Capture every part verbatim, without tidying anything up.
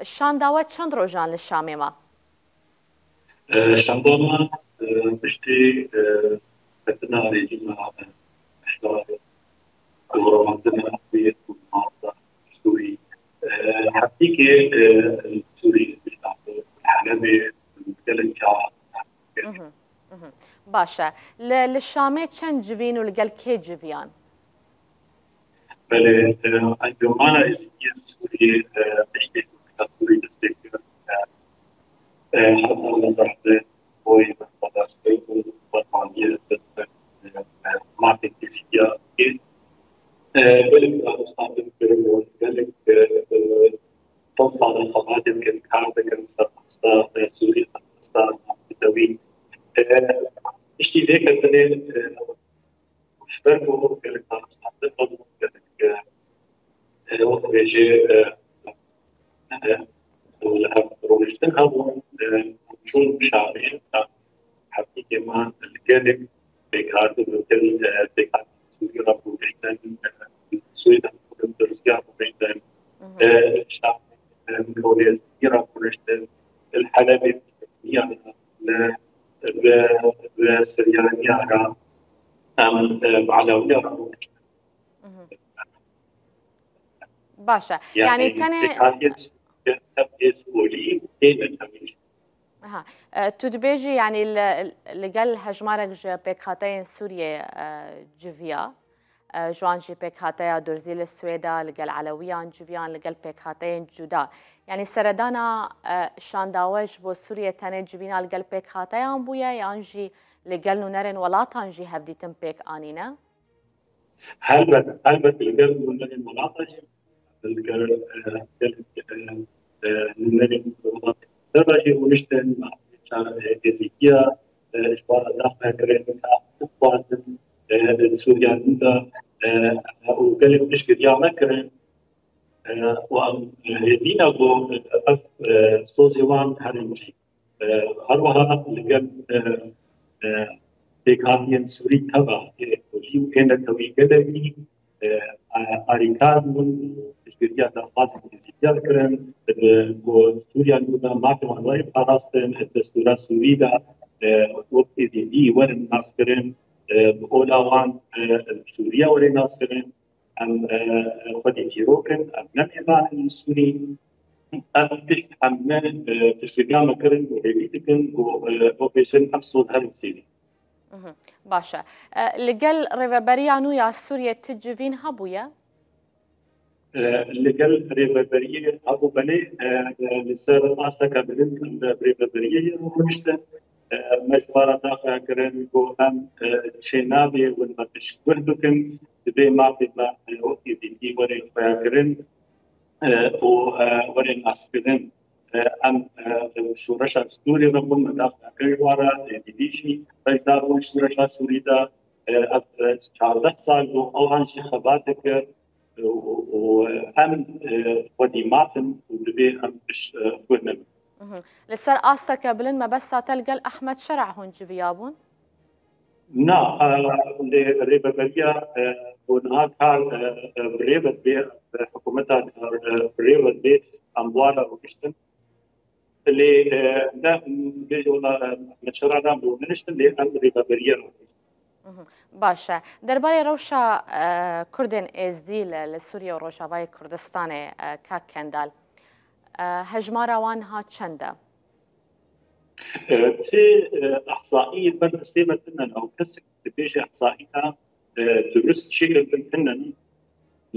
Şanda we çend rojan li Şamê ma? E, Şanda me, e, piştî, e, ketina rejîma, e, hişdar ku revandine wê û masta Sûrî. E, heftîkê, e, Sûrî, Helebê, gelek ca. Mhm, mhm. Baş e. Li, li Şamê çend civîn û li gel kê civiyan? Belê, e, encûmana Êzidiyên Sûriyê, e, piştî ku Sûrî destê kir, e, e, heta li zehfê boyê berxwedaniyê û berxwedaniyê, e, e, mafê Êzidiya kir. E, gelek danûstan kirin û gelek, e, e, çend sal e xebatê dikin, kar dikin, serhasta, e, Sûrî, serhasta netewî. E, piştî vê ketinê, e, ji ber ku gelek danûstan, gelek, e, e, wek dibêjê, e, e, li hev rûniştin hebûn, e, çûn Şamê, heftîkê me li gelek pêkhatin, li gel, e, pêkhatin Sûrî re rûniştin, e, Sûrî de Tirkiye rûniştin, e, Şamê, e, Mikrolêzî re rûniştin, li Helebê, li, li, li Siryaniya re, em, e, bi Elewiya re rûniştin. Baş e. Yanî, yanî tenê Pêkhatiyên Sûrî tê netewî. Aha. E, tu dibêjî, yanî li, li gel hejmarek ji pêkhateyên Sûriyê, e, civiya, e, ji wan jî pêkhateya Durzî li Swêda, li gel Elewiyan civiyan, li gel pêkhateyên cuda. Yanî seredana, e, şanda we ji bo Sûriyê tenê civîna li gel pêkhateyan bûye yan jî li gel nûnerên welatan jî hevdîtin pêk anîne? Helbet, helbet li gel nûnerên welata jî, li gel, e, gelek, e, e, nûnerên welata jî rûniştin, çar, e, Êzîdiya, e, ji wan re daxuya kirin ka bixwazin, e, li Sûriya nû de, e, û gelek piştgiriya me kirin, e, û em, e, hêvî ne ku, e, ev, e, sozê wan herin cî. E, her wiha li gel, e, e, pêkhatiyên Sûrî teva ê kulî û ê netewî gelekî, e, a-, alîkar bûn, piştgiriya daxwazên Êzîdiya dikirin, e, ku Sûriya nû de mafê wan were parastin, e, destûra Sûrî de, e, wek Êzîdî werin naskirin, e, bi ola wan, e, Sûriya were naskirin. Em, e, xwedî çîrok in, em ne mêvanên Sûrî. Ev tişt em ne, e, piştgiriya me kirin û hêvî dikin ku, e, ew bêjin em soz herin Sûrî. Mhm, baş e. E, li gel Rêveberiya nû ya Sûriyê tu civîn hebûye? E, li gel Rêveberiyê hebû, belê, e, e, li ser asteke bilind em bi Rêveberiyê rûniştin. E, me ji wan re daxuya kirin ku em, e, çênabê win me piştguh bikin, divê mafê me, e, wekî Êzîdî were xuyakirin, e, û, e, were naskirin. E, em, e, şoreşa Sûrî re bûn, me daxuya kir ji wan re, Êzîdî jî beşdar bûn şoreşa Sûrî de. E, ev, e, çardeh sal bû, ewan jî xebat dikir. û, û em, e, xwedî maf in û divê em piş, e, guh nebin. Mhm. Li ser asteke bilind mebesta te li gel Ehmed Şer'a hûn civiyabûn? Na, e, lê rêveberiya, e, ku niha kar, e, e, bi rê ve dibê, e, hikûmeta, e, bi rê ve dibê, em bi wan re rûniştin. Lê, e, ne, bêje wela, e, me çira ne bo niştin, lê em rêveberiya re. Mhm. Baş e. Derbarê rewşa, e, Kurdên Êzdî li, li Sûriye û Rojavayê Kurdistanê, e, kak Kendal, e, hejmara wan niha çend e? E, ti, e, ehsaî ber destê me tune ne û kesek dibêje ehsaî ne, e, durust şêkir bin tune ne.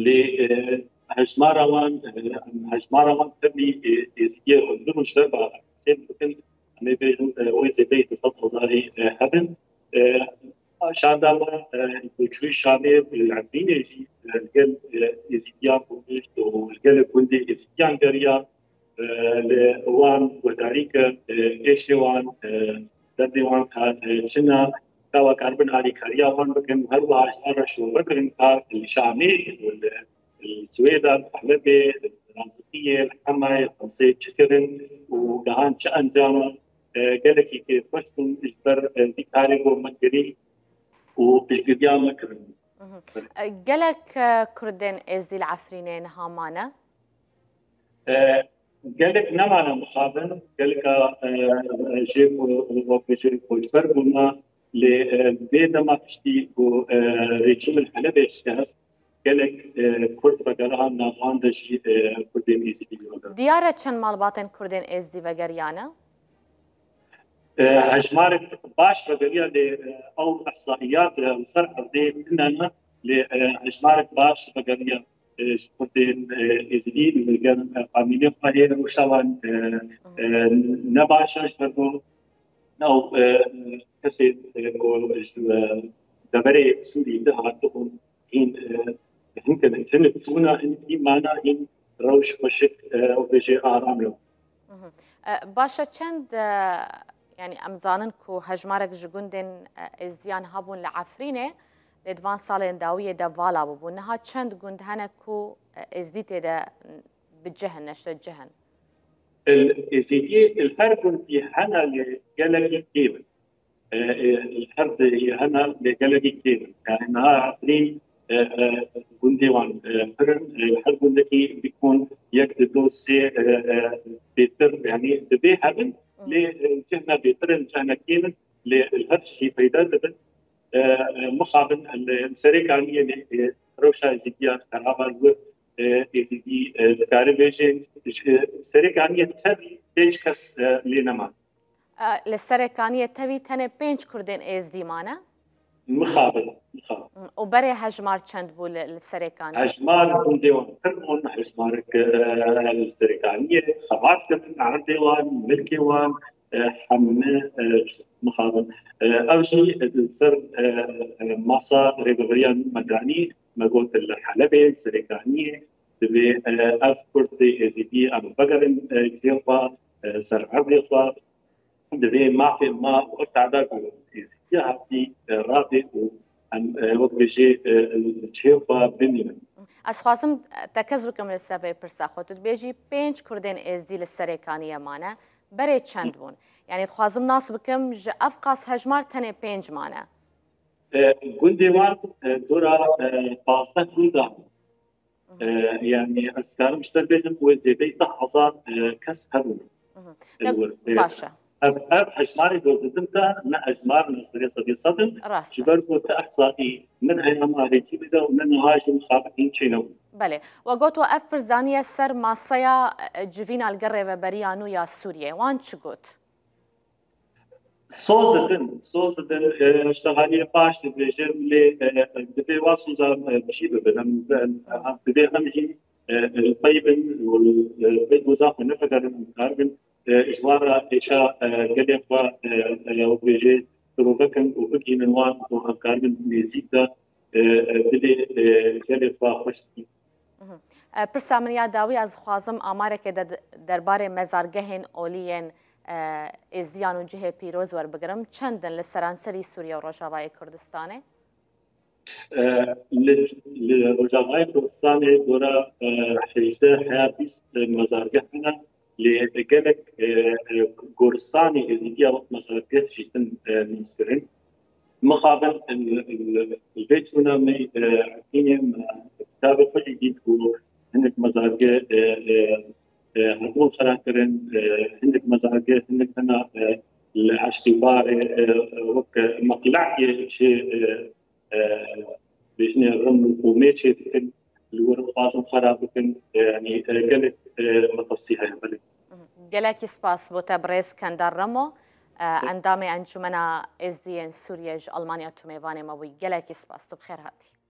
Lê, e, hejmara wan, e, hejmara wan tevlî, e, Êzidiyê hundir û ji derve em qisê bikin, em ê bêjin, e, wê zêdeyî du sed hezarî, e, hebin. E, şanda me, e, ku çûyî Şamê, e, Efrînê jî, e, li gel, e, Êzidiyan rûnişt û li gelek gundê Êzidiyan geriya. E, li wan guhdarî kir, e, êşê wan, e, derdê wan ka, e, çi ne, ka we karibin alîkariya wan bikin, her wiha ji wan re şoreş kirin ka li Şamê, li, li Swêda, li Helebê, li Lazikiyê, li Hemayê, li Xemsê çi kirin û gihan çi encama, e, gelekî kêfxweş bûn ji ber, e, vî karê ku me kirî û piştgiriya me kirin. Mhm. E, gelek, e, Kurdên Êzdî li Efrînê niha mane? E, Gelek nemane mixabin, geleka, e, jê ku, wek bêjê koçber bûna, lê, e, vê dema piştî ku, e, rejîmê li Helebê şikest, gelek, e, Kurd vegerihan, nav wan de jî, e, Kurdên Êzidî li wir. Diyar e çend malbatên Kurdên Êzidî vegeriyane? E, hejmarek baş vegeriya, lê, e, ew ihsaiyat, e, li ser erdê tune ne, lê, e, hejmarek baş vegeriya, e, ji Kurdên, e, Êzidî li gel, e, famîlê xwe hê rewşa wan, e, e, ne baş e, ji ber ku ew, e, kesên, e, ku ji, e, deverê Sûrî de hatibûn, hîn, e, hin, hin çûna, hin, hîn mana, hîn rewş xweşik, e, ew bêjê aram e. Mhm. E, baş e, çend, e, yanî em zanin ku hejmarek ji gundên, e, Êzdiyan hebûn li Efrînê, lê di van salên dawiyê de vala bûbû. Niha çend gund hene ku, e, Êzdî tê de bi cih in, neşte cih in? Êzîdî li her gundî hene, lê gelekî kêm in. E, e, li her dehî hene, lê gelekî kêm in. Yani niha Efrîn, e, e, gundê wan, e, pir in. E, her gundekî bikon yek, di, du, sê, e, e, bêtir, yani divê hebin, lê, e, cihna bêtir in, cihna kêm in, lê li her tiştî peyda dibin. E, e, mixabin, li Serê Kaniyê lê, e, rewşa Êzîdiya xeraba li wir, e, Êzîdî, e, dikare bêje, ji, e, Serê Kaniyê tevî pênc kes, e, lê neman. E, li Serê Kaniyê tevî tenê pênc Kurdên Êzdî mane? Mixabin, mixabin. Hı, û berê hejmar çend bû li, li Serê Kaniyê? Hejmar gundê wan pir bûn, hejmarek, e, li Serê Kaniyê xebat kirin, erdê wan, milkê wan, e, hemî, e, mixabin. E, ew jî, e, li ser, e, e, masa rêveberiya nû me danî, me got li Helebê, li Serê Kaniyê, divê, e, ev Kurdê Êzîdî em vegerin, e, cihê xwe, e, ser erdê xwe, divê mafê me û ev tehda ku Êzîdiya hatî, e, radê û em, e, wek bêjê, e, cihê xwe bimînin. Ez xwazim tekez bikim li ser vê pirsa xwe. Tu dibêjî pênc Kurdên Êzdî li Serê Kaniyê mane. Berê çend bûn? Yani dixwazim nas bikim, ji ev qas hejmar tenê pênc mane. E, gundê wan, e, dora, e, pazdeh gundan. E, yani ez karim ji te bêjim, wê zêdeyî deh hezar, e, kes hebûn. Mhm. Li wir. E, baş e. Ev, ev hejmarê ku didim te, ne hejmar, ne serê sedê sed in. Rast e. Ji ber ku ti ihsaî min heye ma rejîmê de û ne niha jî mixabin hîn çênebûn. Belê. We got we ev pirs daniye ser maseya, e, civîna li gel rêveberiya nû ya Sûriyê. Wan çi got? Soz didin, soz didin, e, ji te aliyê paş dibêjin, lê, e, divê wa soza, e, çî bibin, em, em, em, divê em jî, e, e, pey bin û, e, pey doza xwe nevegerin, em karibin, e, ji wan re êşa, e, gelê xwe, e, e, wek bêjê, dirû bikin û bigihînin wan ku em karibin nêzîk de, e, e, dilê, e, gelê xwe xweş bikin. Mhm. E, pirsa min ya dawî, ez dixwazim amareke de derbarê mezargehên olî yên, e, Êzdiyan û cihê pîroz werbigirim. Çend in li seranserî Sûriye û Rojavayê Kurdistanê? E, li, li Rojavayê Kurdistanê dora, e, hejdeh heya bîst mezargeh hene. Lê gelek, e, e, goristanê Êzîdiya wek mezargeh jî din, e, nîskirin. Mixabin, li, li, li vê çûna me, e, Efrînê me kitabê xwe jî dît ku hinek mezargeh, e, e, e, hebûn xera kirin, e, hinek mezargeh, hinek hena, e, li Eştîbarê, e, e, wek meqlekê çê, e, e, bêjinê rin û qûmê çê dikin, li wir dixwazin xera bikin, e, yanî, e, gelek, e, metirsî heye, belê. Mhm. Gelekî spas bo te birêz Kendar Remo, e, endamê Encûmena Êzdiyên Sûriye ji Almanya tu mêvanê me bûyî. Gelekî spas, tu bi xêr hatî.